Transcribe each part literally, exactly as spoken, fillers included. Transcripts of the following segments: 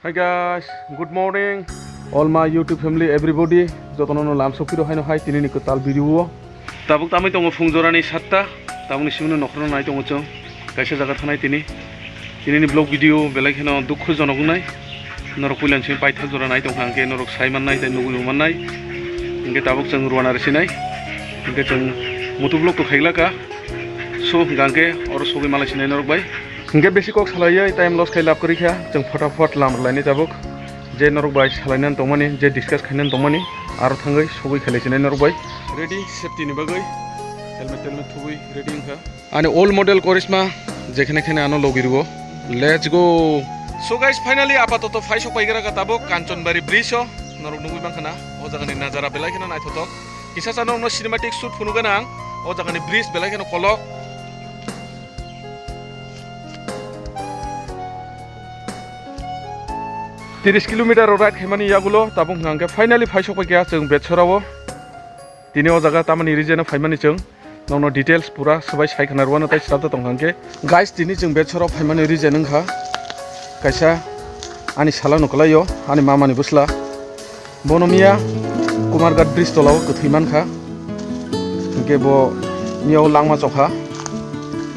Hi guys, good morning. All my YouTube family, everybody. Jotono no lamsok phiro haino hai tini ni kwtal video o. Tabuk tamwi tongo phung jorani satta. Tabuk ni simi no nokhorno nai tongo chwng. Kaisa jaga thanai tini. Tini ni vlog video belai kheno dukhu jonok wngnai. Norok puila ni simi paithak jora nai tongkha hwnkhe norok sai mannai tei nugwi mannai. Hwnkhe tabuk chwng rwna rwsinai. Hwnkhe chwng mutu vlog to khaiglaka. So hwnkha hwnkhe oro sogwi malai sinai norok bai. Hingke besi kok salaiya, time loss khai lab kwrwi kha, chwng photafot lam rwlainai tabuk. Je norok bai salainan tongmani, je discuss khainan tongmani, aro thangwi sogwi khailai sinai norok bai. Ready, safety ni bagwi helmet telmet thubwi ready wngkha. Ani old model Karisma, jekhene khene ano logi rwo. Let's go. So guys, finally apatoto phai sok paigra ka tabuk Kanchanbari bridge o, norok nugwi mankha na, o jaga ni najara belai kheno naithotok. Kisa sa norok no cinematic shoot phunu gana ang, o jaga ni bridge belai kheno kolok. Tiris kilometer ride khaimani yagulo tabuk hwnkha hwnkhe finally phai sok paikha chwng Betsorao. Tini o jaga tamani region o phaimani chwng nokno details pura swbai sai khna rwano tei srabda tongkha hwnkhe. Guys, tini chwng Betsorao phaimani region wngkha kaisa ani salano kwlaio ani mamani bwsla. Bono miya Kumarghat bridge tolao kwthwi mankha. Hwnkhe bo miya o langma chokha.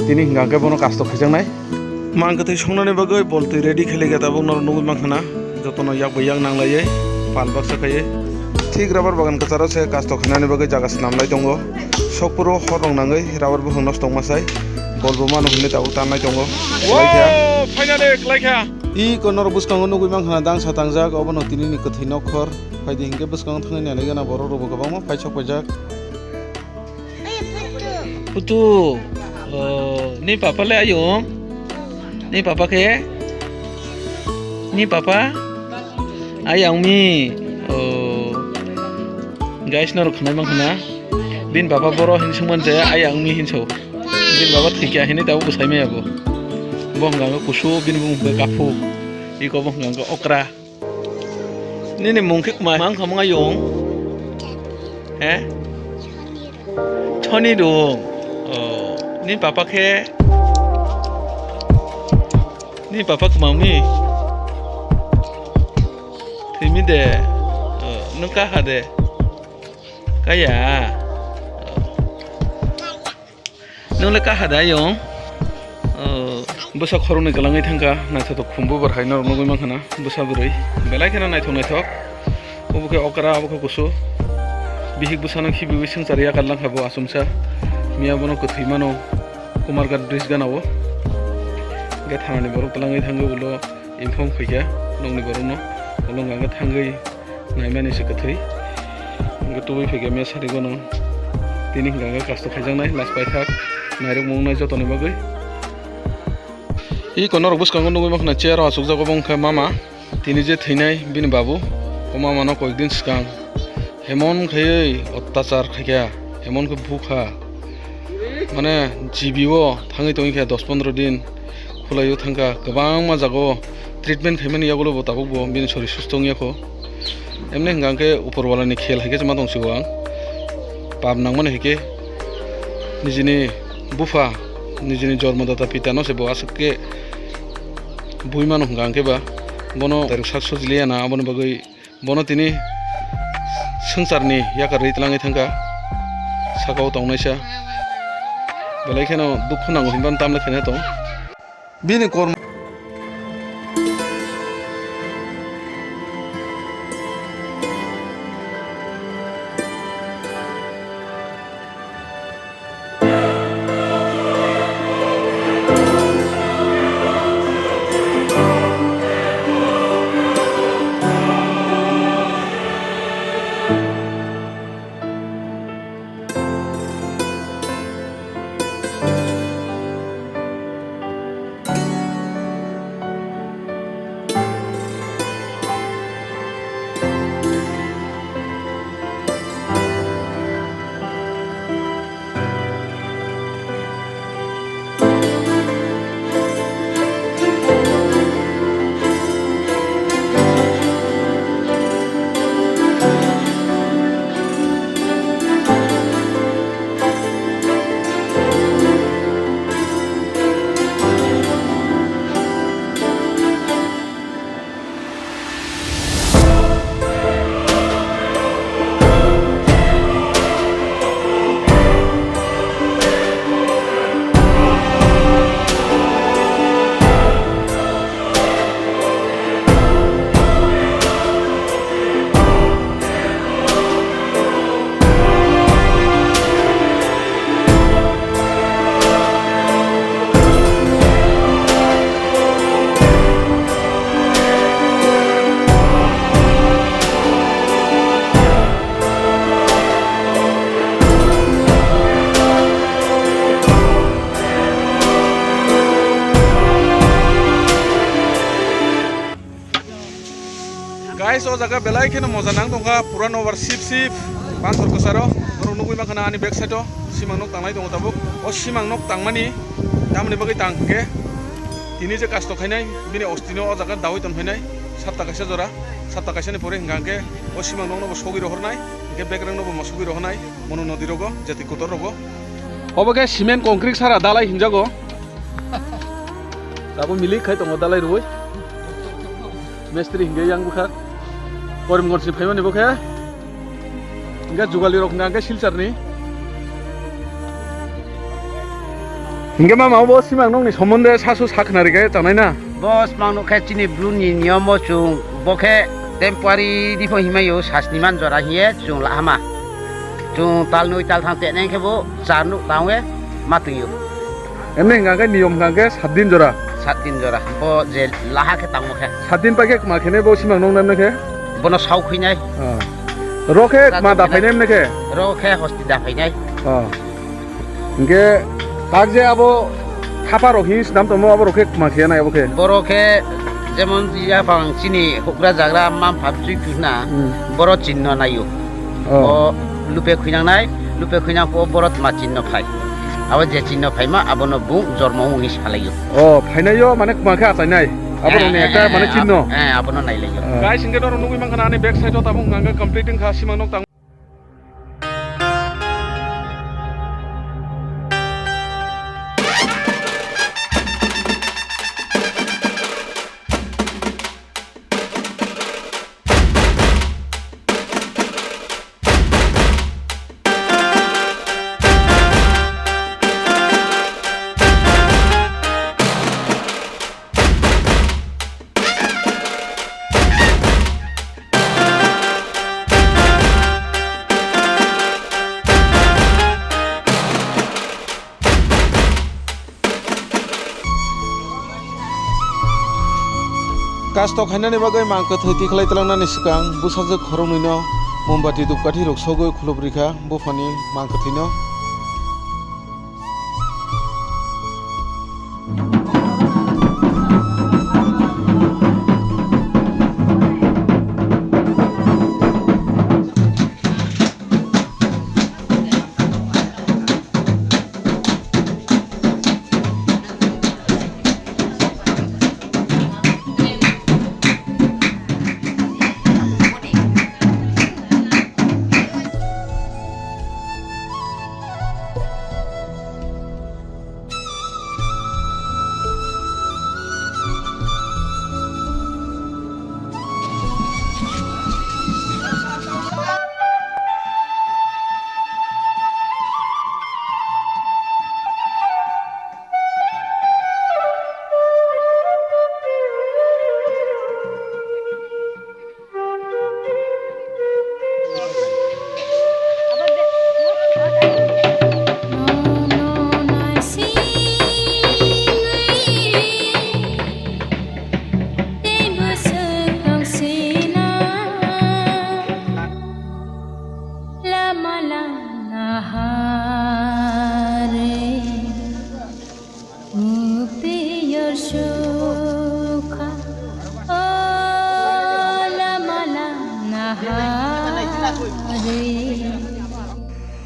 Tini hwnkha hwnkhe bono kasto khaijaknai. Mang kwthwi songnani bagwi boltwi ready khailaiga tabuk norok nugwi mankha na. Jotono yak bai yak nanglaiwi pal baksa khaiwi. Thik rubber bagan kwcharo se kasto khainani bagwi jaga swnamlai tongo. Sokphuru hor rok nangwi rubber buphang nosto wngma sai. Bolbo mano hwnwi tabuk tanlai tongo. Wow, finally kwlaikha. Iko norok bwskango nugwi mankha na dangsa tangjak obono tini ni kwthwi nokhor. Phaidi hinkhe bwskango thangwi nailai gana borok rokbo kwbangma paisok paijak. Putu, oh, ni papa le ayung? Ni papa khe? Ni papa? Ayang mi. Oh. Guys, norok khnai mankha na. Bini papa boro hin sungman jaya, ayang mi hin so. Bini baba thwikya hinwi tabuk bwsai maya bo. Bo hwnka hwnkhe kusu, bini bumung hwnka khe kaphu. Iko bo hwnka hwnkhe okra. Nini mung khe kwma mang khamung ayung? He? Chhoni rung. Oh, ni papa khe? Ni papa kwma mi? Thwimi de. Oh, nwng kaha de? Kaya. Nwng le kaha da ayung? Oh, bwsa khoroknwi kwlangwi thangkha, naithotok khumbu bar hai norok nugwi mankha na, bwsa bwrwi. Belai kheno naithok naithok. Obo khe okra, obo khe kusu. Bihik bwsano khibiwi swngchar yakar langkha bo achomsa. Miya bono kwthwi mano, Kumarghat bridge gana o. Hwnkhe thanani borok twlangwi thangwi ulo inform khaikha nokni borokno. Ulo hwnkha hwnkhe thangwi naimani se kwthwi. Hwnkhe tubui phaikha mesa rigono. Tini hwnkha hwnkhe kasto khaijaknai last paithak nairok mung nai jotoni bagwi. Iko norok bwskango nugwi mankha na chair o achukjak obo wngkha mama. Tini je thwinai bini babu. O mama no koyek din swkang emon khaiwi ottachar khaikha, emon khe bukha. Mane G B o thangwi tongkha dos pondro din. Khwlaio thangkha, kwbangma jagao treatment khaimani yagulo bo tabuk bo bini sori susto wngya kho. Emni hwnkha hwnkhe upor walani khel hai khe chwma tong sio ang. Pap nangmani hai khe nijini bupha, nijini jormodata pita no se bo aswk khe bui mano hwnkha hwnkhe ba bono dairok sak sojiliya na, aboni bagwi bono tini swngcharni yakar rwi tlangwi thangkha, sakao tongnaisa. Belai kheno dukhu nango hinba tamle khaina tong. Bini kormo. Guys, o jaga belai kheno moja nang tongkha, pura nobar sip sip, banthor kwcharo. Norok nugwi mankha na ani back side o simang nok tanglai tongo tabuk. O simang nok tangmani tamoni bagwi tang hwnkhe tini je kasto khainai, bini ostino o jaga dawi ton phainai, sapta kaisa jora, sapta kaisani pore hwnkha hwnkhe o simang nokno bo sogwi rohornai, hwnkhe bekreng no bo ma sogwi rohornai, mono nodi rogo, jati kotor rogo. Obo khe cement concrete sara dalai hinjago. Abo milik khai tongo dalai rwui. Mistri hingke yang bwkha. Korimgonj ni phaimani bo khe. Hingke jugali rok hingka hingke Silchar ni. Hingke mama bo simang nokni somonde sasu sakhnari khe tanai na. Bo simang nok khe chini bru ni niyom o chung bo khe temporary ni pho himai o sasni man jora hiye chung lahama. Chung tal noi tal thang teneng khe bo char nuk tang we ma twi o. Emne hingka khe niyom hingka khe sat din jora. Sat din jora. Bo je laha khe tangmo khe. Sat din pai khe kma khene bo simang nong nemne khe? Bono sau khuinai. Ah. Ro khe kma da phainai emne khe? Ro khe hosti da phainai. Ah. Hingke tak je abo thapa rok hin snam tongmo abo rok khe kma khe nai abo khe? Boro khe jemon ya phang chini hukra jagra mam phap chui phina Hmm. boro chinno naio. Oh. O lupe khuinangnai, lupe khuinang po borot ma chinno phai. Abo je chinno phaima abono bung jormo wngwi salaio. Oh, phainaio mane kma khe achainai. Abo rokni Eh, ekta eh, mane eh, chinno. Eh, abono nailaio. Ah. Guys, hingke norok nugwi mankha na ani back side o tabuk hingka hingke complete wngkha simang nok tang. Kasto khainani bagwi mang kwthwi tikhlai twlangnani swkang bwsajwk khoroknwino mombati dupkathi rok sogwi khulub rikha buphani mang kwthwino. Mukti yor sukha, o lama lama hari.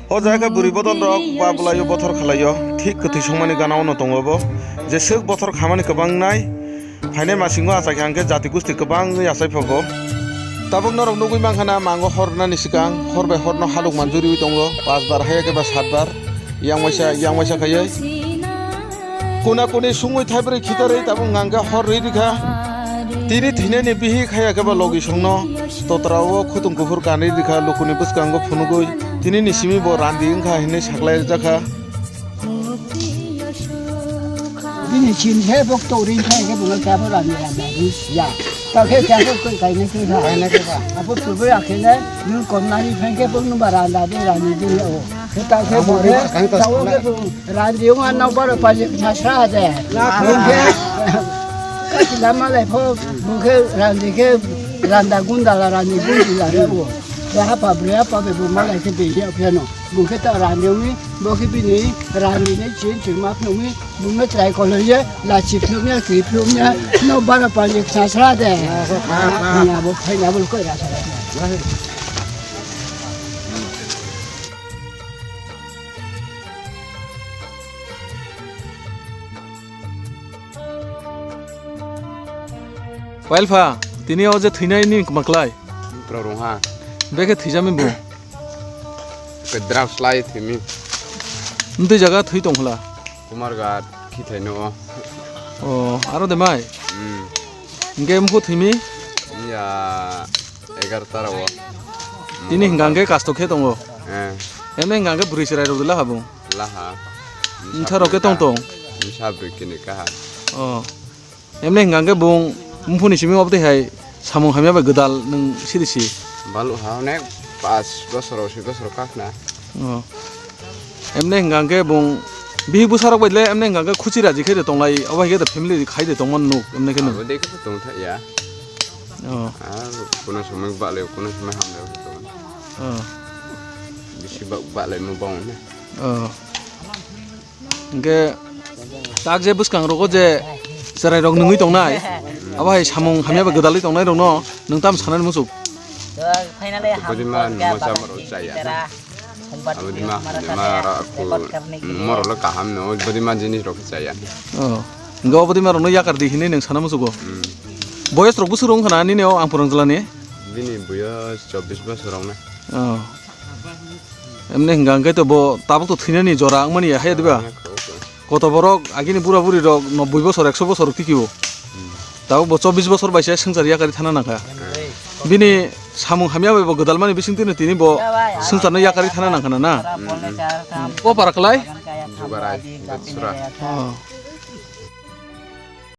O jaga bwrwi bodol rok ba bwlaio bothor khwlaio, thik kwthwi songmani gana ono tongo bo. Jeswk bothor khamani kwbang nai, phainai masingo achai kha hwnkhe jati gusti kwbangwi achai phogo. Tabuk norok nugwi mankha na mango hor rwnani swkang hor bai horno halok manjuriwi tongo, pas bar haiya khe ba sat bar. Yang waisa, yang waisa khaiwi. Kuna kuni sungwi thaibrwi khitarwi tabuk hwnkha hor rwi rikha. Tini thwinani bihik haiya khe ba logi songno totra o khutung kuphur kanwi rikha lukuni bwskango phunugwi. Tini ni simi bo randi wngkha hinwi saklai jakha. Bini chin khe bok to ring khai khe bungal kya bo randi randi ya. Ta khe kya bo koi kai ne khe ba. Kai ne khe ba. Apo tu bo ya khe ne nun kon nani khai khe bung nu ba randa de randi de o. Khe ta khe bo khe ta o khe bung randi yung an nau ba ro pa ji ma sa ha de. Bung khe ka si la ma le pho bung khe randi khe randa gunda la randi gundi la re o. Hapa bwrwi hapa bai bo malai khe bini phiya no. Bung khe ta rani umi, bo khe bini rani ni chin chin ma phunumi, bung no try kolo ye, la chi phunumi, kri phunumi, no bara pa ye sa sa de. Ya bo phai na bo ko ra sa. Pailpha, tini o je thwinai ni maklai. Borok rung ha. Bekhe thwijami bo. Ke drugs lai thwimi. Ntwi jaga thwi tong hla. Kumar Ghat, khithai no. O, aro de mai. Hmm. Hingke mukhu thwimi? Ya, egar tara o. Tini hingka hingke kasto khe tongo. Eh. Emne hingka hingke bwrwi chwrai rok de la habung. Laha. Mtha rok khe tong tong. Msa bwrwi kini kaha. O. Emne hingka hingke bung mphuni simi obtwi hai samung hamya bai gwdal nwng siri si. Balu ha onek pas bosor, soi bosor kakna. O. Emne hingka hingke bung bihik bwsarok bai le emne hingka hingke khuchi raji khe de tonglai, obo hai khe de family khai de tongmani nuk, emne khe nuk. Abo de khe tong tha ya. O. Ar kuno somoi bale, kuno somoi hamle tong. O. Bisi ba-, bale mo bang ne. O. Hingke tak je bwskang rogo je chwrai rok nungwi tongnai, abo hai samung hamya bai gwdalwi tongnai rokno nwng tam sanani muchuk? Bodima mosa morok chaya. Abodima hamya ma ra aku morok lo kaham no, bodima jinis rok chaya. O, hingke obodima rokno yakar di hinwi nwng sana muchugo? Hmm. Boyos rok bwswk rwng khna nini o ang phwrwng jlani? Bini boyos chobbish bosor rok na. O. Emne hingka hingke to bo tabuk to thwinani jora wngmani ya, haya diba? Koto borok agini bura buri rok nobboi bosor, ekso bosor rok tiki o. Hmm. Tabuk bo chobbish bosor bai se swngchar yakari thana nangkha. Hmm. Bini samung hamya bai bo gwdalmani bising tino tini bo swngcharno yakari thana nangkha na, na? Hmm. O para klai? Jugarai, Batsura. O.